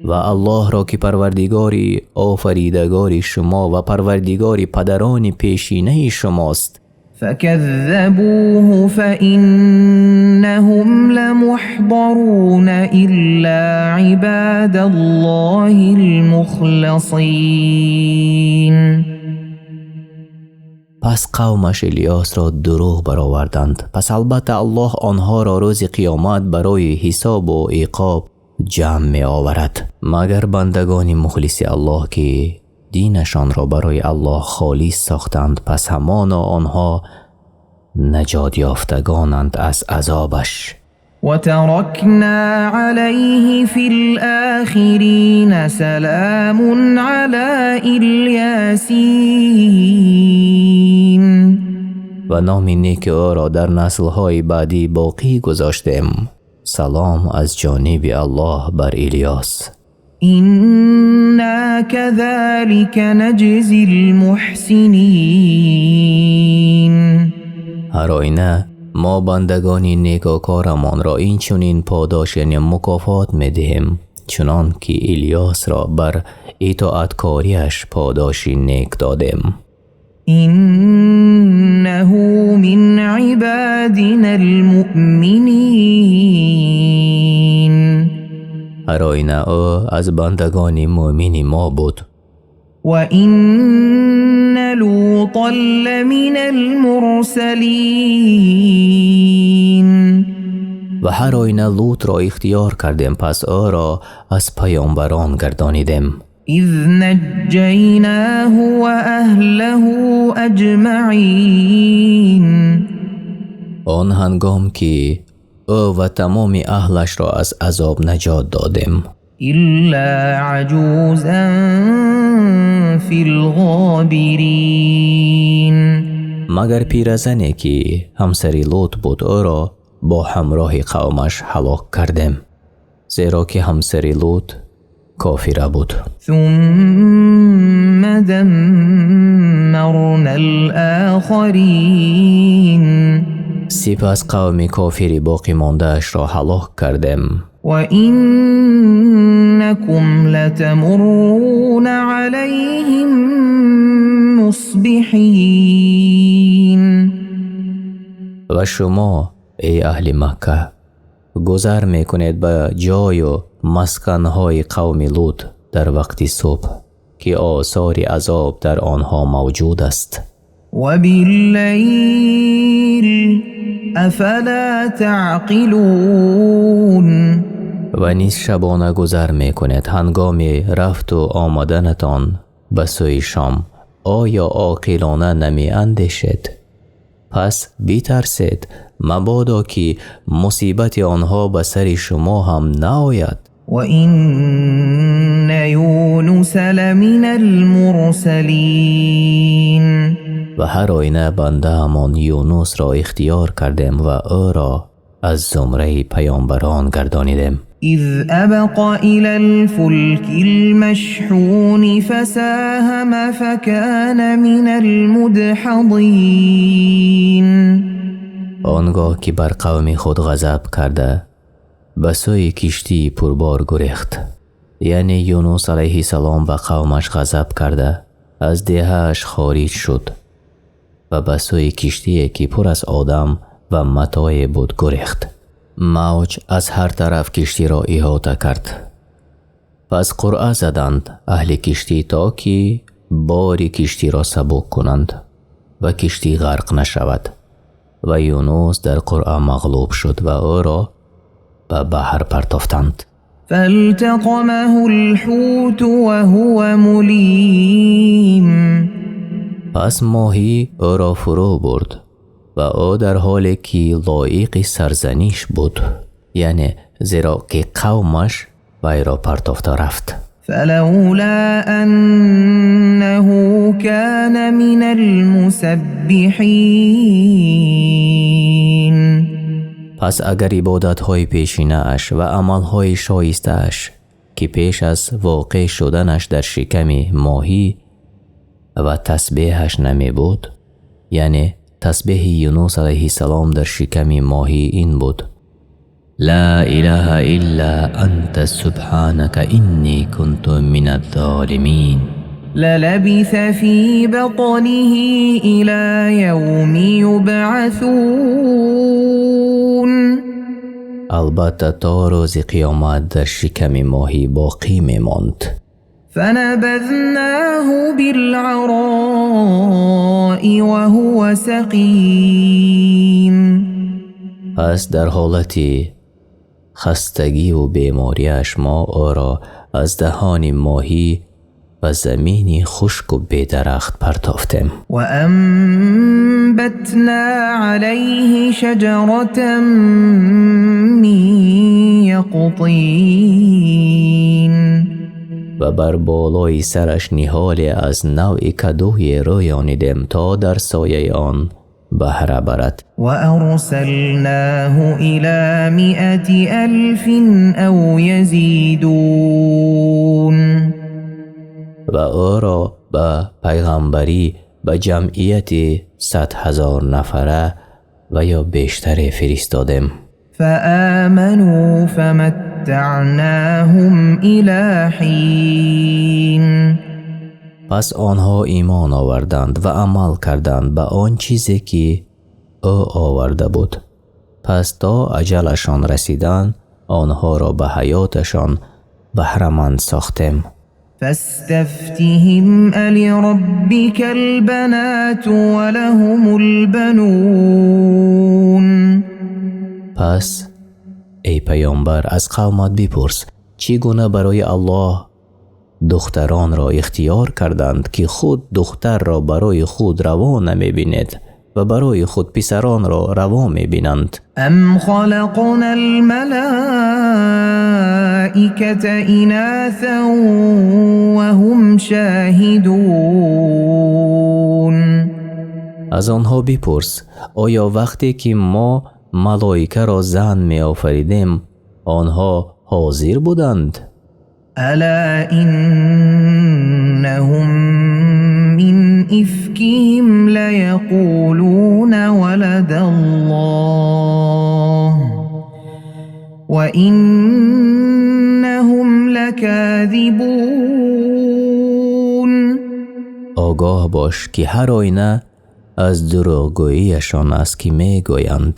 Ва Аллоҳро, ки парвардигори офаридагори шумо ва парвардигори падарони пешинаи шумост. فكذبوه فإنهم لمحضرون إلا عباد الله المخلصين. Пас қавмаш Илёсро дурӯғ бароварданд, пас албатта Аллоҳ онҳоро рӯзи қиёмат барои ҳисобу иқоб ҷамъ меоварад, магар бандагони мухлиси Аллоҳ, ки динашонро барои Аллоҳ холис сохтанд, пас ҳамоно онҳо наҷот ёфтагонанд аз азобаш. وتركنا عليه في الآخرين سلام على إل ياسين. Ва номи неки ӯро дар наслҳои баъдӣ боқӣ гузоштем. Салом аз ҷониби Аллоҳ бар Илёс. إنا كذلك نجزي المحسنين. Ҳар оина мо бандагони некӯкорамонро инчунин подош, яъне мукофот медиҳем, чунон ки Илёсро бар итоаткориаш подоши нек додем. إنه من عبادنا المؤمنين. Ҳар оина ӯ аз бандагони мӯмини мо буд. وإن لوطا لمن المرسلين. Ва ҳар оина Лутро ихтиёр кардем, пас ӯро аз паёмбарон гардонидем. إذ نجيناه وأهله أجمعين. Он ҳангом ки ӯ ва тамоми аҳлашро аз азоб наҷот додем. إلا عجوزا في الغابرين. Магар пиразане, ки ҳамсари Лут буд, ӯро бо ҳамроҳи қавмаш ҳалок кардем, зеро ки ҳамсари Лут кофира буд. ثم دمرنا الآخرين. Сипас қавми кофири боқӣ мондаашро ҳалок кардем. وإنكم لتمرون عليهم مصبحين. Ва шумо, эй аҳли Макка, гузар мекунед ба ҷою масканҳои қавми Лут дар вақти субҳ, ки осори азоб дар онҳо мавҷуд аст. وبالليل أفلا تعقلون. Ва низ шабона гузар мекунед ҳангоми рафту омаданатон ба сӯи шом. Оё оқилона намеандешед? Пас битарсед, мабодо ки мусибати онҳо ба сари шумо ҳам наояд. وإن يونس لمن المرسلين. Ва ҳар оина бандаамон Юнусро ихтиёр кардем ва ӯро аз зумраи паёмбарон гардонидем. إذ أبق إلى الفلك المشحون فساهم فكان من المدحضين. Он гоҳ ки бар қавми худ ғазаб карда ба сӯи киштии пурбор гурехт, яъне Юнус алайҳиссалом ба қавмаш ғазаб карда аз деҳааш хориҷ шуд ва ба сӯи киштие ки пур аз одам ва матое буд гурехт. Мавҷ аз ҳар тараф киштиро иҳота кард. Пас қуръа заданд аҳли киштӣ то ки бори киштиро сабук кунанд ва киштӣ ғарқ нашавад. Ва Юнус дар қуръа мағлуб шуд ва ӯро ба баҳр партофтанд. فالتقمه الحوت وهو مليم. Пас моҳӣ ӯро фурӯ бурд ва ӯ дар ҳоле ки лоиқи сарзаниш буд, яъне зеро ки қавмаш вайро партофта рафт. فلولا أنه كان من المسبحين. Пас агар ибодатҳои пешинааш ва амалҳои шоистааш, ки пеш аз воқеъ шуданаш дар шиками моҳӣ ва тасбеҳаш намебуд, яъне тасбеҳи Юнус алайҳиссалом дар шиками моҳӣ ин буд: ла илаҳа илла анта субҳанака инни кунту миназ-золимин. للبث في بطنه إلى يوم يبعثون. Албатта то рӯзи қиёмат дар шиками моҳӣ боқӣ мемонд. فنبذناه بالعراء وهو سقيم. Пас дар ҳолати хастагиву бемориаш мо ӯро аз даҳони моҳӣ ба замини хушку бедарахт партофтем. وأنبتنا عليه شجرة من يقطين. Ва бар болои сараш ниҳоле аз навъи кадуе рӯёнидем, то дар сояи он баҳра барад. وأرسلناه إلى 100,000 أو يزيدون. Ва ӯро ба пайғамбарӣ ба ҷамъияти 100,000 нафара ва ё бештаре фиристодем. فآمنوا فمتعناهم إلى حين. Пас онҳо имон оварданд ва амал карданд ба он чизе ки ӯ оварда буд. Пас то аҷалашон расидан онҳоро ба ҳаёташон баҳраманд сохтем. فاستفتهم ألربك البنات ولهم البنون. Пас эй паёмбар, аз қавмат бипурс, чӣ гуна барои Аллоҳ духтаронро ихтиёр карданд, ки худ духтарро барои худ раво намебинед ва барои худ писаронро раво мебинанд. أم خلقنا الملائكة إناثا وهم شاهدون. Аз онҳо бипурс, оё вақте ки мо малоикаро зан меофаридем, онҳо ҳозир буданд? ألا إنهم من إفكهم ليقولون ولد الله وإنهم لكاذبون. Огоҳ бош, ки ҳар оина аз дурӯғгӯияшон аст, ки мегӯянд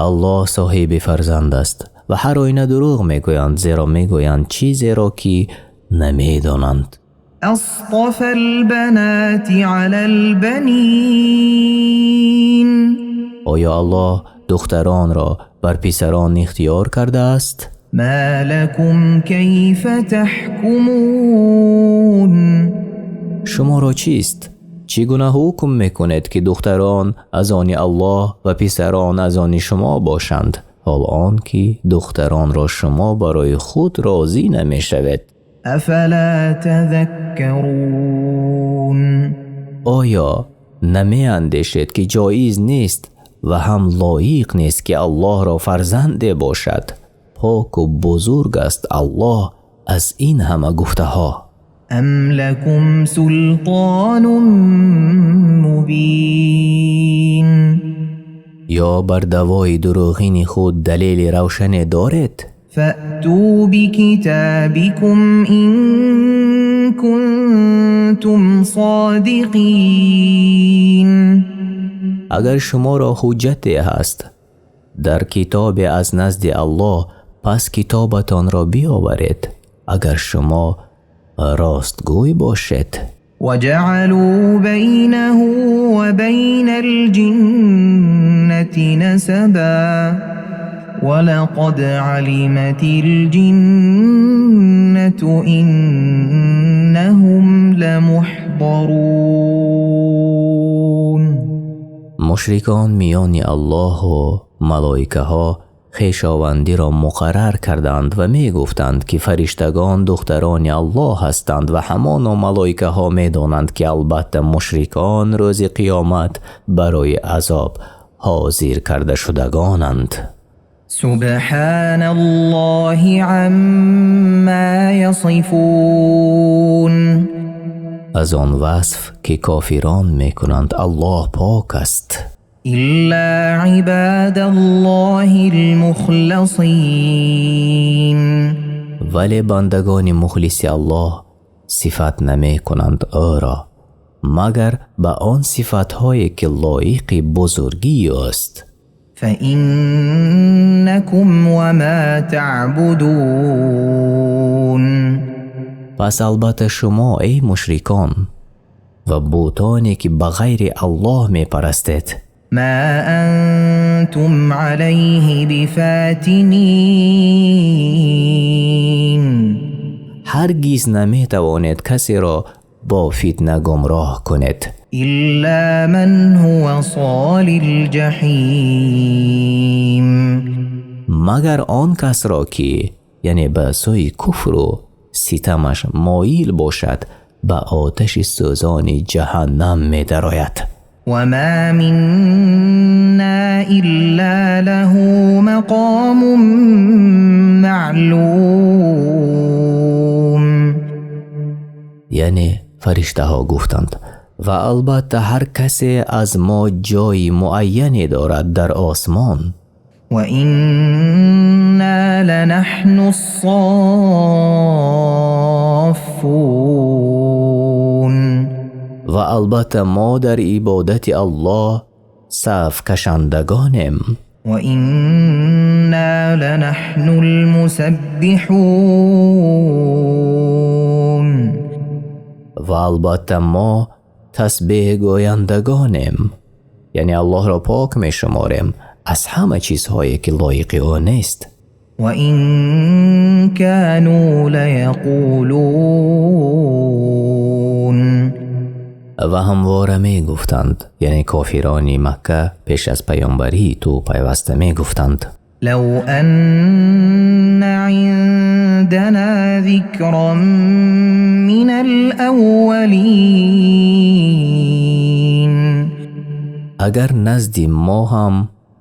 Аллоҳ соҳиби фарзанд аст, ва ҳар оина дурӯғ мегӯянд, зеро мегӯянд чизеро ки намедонанд. أصطفى البنات على البنين. Оё Аллоҳ духтаронро бар писарон ихтиёр кардааст? ما لكم كيف تحكمون. Шуморо чист? Чӣ гуна ҳукм мекунед, ки духтарон аз они Аллоҳ ва писарон аз они шумо бошанд, ҳол он ки духтаронро шумо барои худ розӣ намешавед? أفلا تذكرون. Оё намеандешед, ки ҷоиз нест ва ҳам лоиқ нест, ки Аллоҳро фарзанде бошад, Пок ва бузург аст Аллоҳ аз ин ҳама гуфтаҳо. أم لكم سلطان مبين. Ё бар даъвои дурӯғини худ далели равшане доред? فأتوا بكتابكم إن كنتم صادقين. Агар шуморо ҳуҷҷате ҳаст дар китобе аз назди Аллоҳ, пас китобатонро биёваред, агар шумо ростгӯй бошед. وجعلوا بينه وبين الجنة نسبا ولقد علمت الجنة إنهم لمحضرون. Мушрикон миёни Аллоҳу малоикаҳо хешовандиро муқаррар карданд ва мегуфтанд, ки фариштагон духтарони Аллоҳ ҳастанд ва ҳамоно малоикаҳо медонанд, ки албатта мушрикон рӯзи қиёмат барои азоб ҳозир карда шудагонанд. سبحان الله عما يصفون. Аз он васф, ки кофирон мекунанд, Аллоҳ пок аст. إلا عباد الله المخلصين. Вале бандагони мухлиси Аллоҳ сифат намекунанд ӯро, магар ба он сифатҳое, ки лоиқи бузургии ӯст. فإنكم وما تعبدون. Пас албатта шумо, эй мушрикон, ва бутоне, ки ба ғайри Аллоҳ мепарастед, ما أنتم عليه بفاتنين. Ҳаргиз наметавонед касеро бо фитна гумроҳ кунед. إلا من هو صال الجحيم. Магар он касро, ки яъне ба сӯи куфру ситамаш моил бошад, ба оташи сӯзони ҷаҳаннам медарояд. وما منا إلا له مقام معلوم. Яъне фариштаҳо гуфтанд: ва албатта ҳар касе аз мо ҷои муайяне дорад дар осмон. وإنا لنحن الصافون. Ва албатта мо дар ибодати Аллоҳ сафкашандагонем. وإنا لنحن المسبحون. Ва албатта мо тасбеҳгӯяндагонем, яъне Аллоҳро пок мешуморем аз ҳама чизҳое, ки лоиқи ӯ нест. وإن كانوا ليقولون. Ва ҳамвора мегуфтанд, яъне кофирони Макка пеш аз паёмбарии ту пайваста мегуфтанд: لو أن عندنا ذكرا من الأولين. Агар назди мо ҳам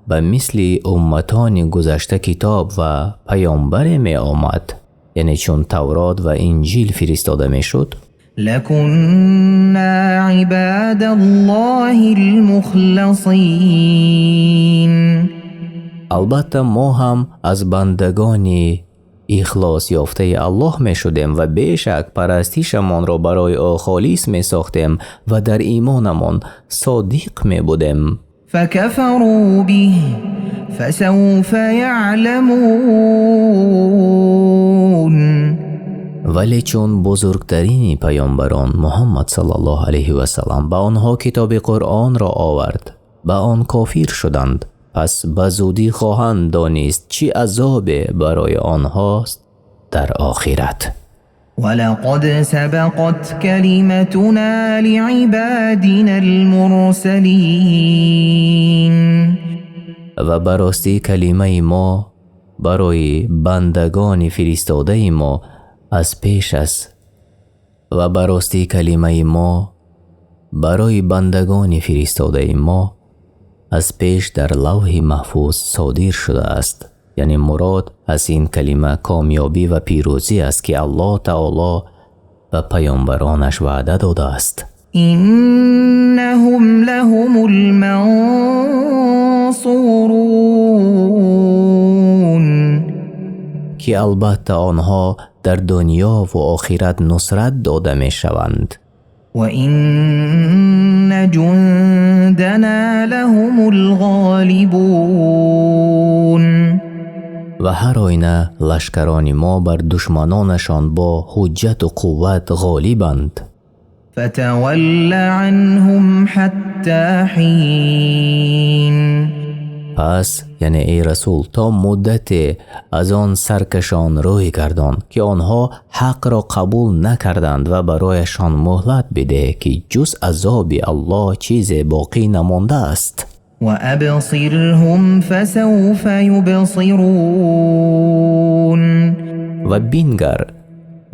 ба мисли умматони гузашта китоб ва паёмбаре меомад, яъне чун Таврот ва Инҷил фиристода мешуд, لكنا عباد الله المخلصين. Албатта мо ҳам аз бандагони ихлос ёфтаи Аллоҳ мешудем ва бешак парастишамонро барои ӯ холис месохтем ва дар имонамон содиқ мебудем. فكفروا به فسوف يعلمون. Вале чун бузургтарини паёмбарон Муҳаммад саллаллоҳу алайҳи васаллам ба онҳо китоби Қуръонро овард, ба он кофир шуданд. Пас ба зудӣ хоҳанд донист, чӣ азобе барои онҳост дар охират. ولقد سبقت كلمتنا لعبادنا المرسلين. Ва ба ростӣ калимаи мо барои бандагони фиристодаи мо аз пеш аст. Ва ба ростӣ калимаи мо барои бандагони фиристодаи мо аз пеш дар лавҳи маҳфуз содир шудааст, Яъне мурод аз ин калима комёбӣ ва пирӯзӣ аст, ки Аллоҳ таоло ба паёмбаронаш ваъда додааст. إنهم لهم المنصورون. Ки албатта онҳо дар дунё ва охират нусрат дода мешаванд. وإن جندنا لهم الغالبون. Ва ҳар оина лашкарони мо бар душманонашон бо ҳуҷҷату қувват ғолибанд. فتول عنهم حتى حين. Пас, яъне эй расул, то муддате аз он саркашон рӯй гардон, ки онҳо ҳақро қабул накарданд, ва барояшон муҳлат бидеҳ, ки ҷуз азоби Аллоҳ чизе боқӣ намондааст. وأبصرهم فسوف يبصرون. Ва бингар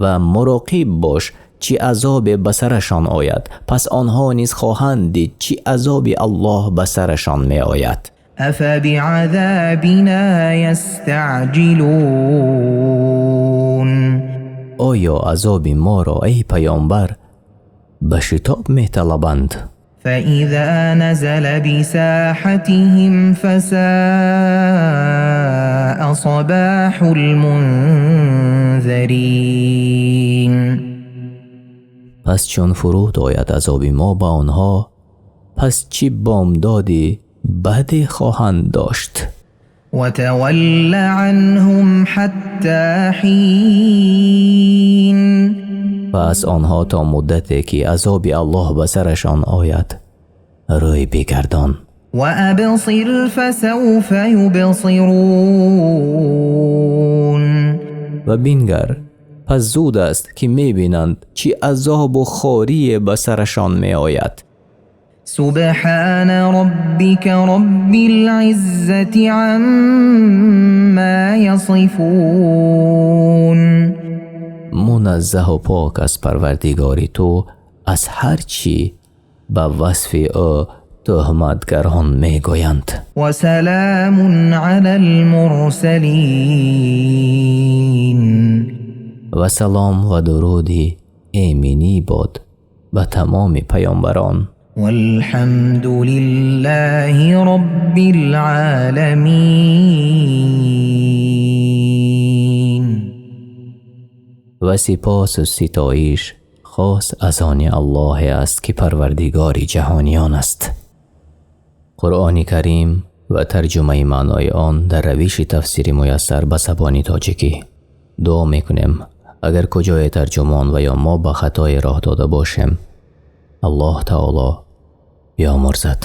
ва муроқиб бош, чӣ азобе ба сарашон ояд. Пас онҳо низ хоҳанд дид, чӣ азоби Аллоҳ ба сарашон меояд. أفبعذابنا يستعجلون. Оё азоби моро, эй паёмбар, ба шитоб металабанд? فإذا نزل بساحتهم فساء صباح المنذرين. Пас чун фуруд ояд азоби мо ба онҳо, пас чӣ бомдоди баде хоҳанд дошт. وتول عنهم حتى حين. Ва аз онҳо то муддате, ки азоби Аллоҳ ба сарашон ояд, рӯй бигардон. وأبصر فسوف يبصرون. Ва бингар, пас зуд аст, ки мебинанд, чӣ азобу хорие ба сарашон меояд. سبحان ربك رب العزة عما يصفون. Муназзаҳу пок аз Парвардигори ту аз ҳар чӣ ба васфи ӯ тӯҳматгарон мегӯянд. وسلام على المرسلين. Ва салом ва дуруди эминӣ бод ба тамоми паёмбарон. والحمد لله رب العالمين. Ва сипосу ситоиш хос аз они Аллоҳе аст, ки Парвардигори ҷаҳониён аст. Қуръони Карим ва тарҷумаи маънои он дар равиши тафсири муяссар ба забони тоҷикӣ. Дуо мекунем, агар куҷое тарҷумон ва ё мо ба хатое роҳ дода бошем, Аллоҳ таоло биомӯрзад.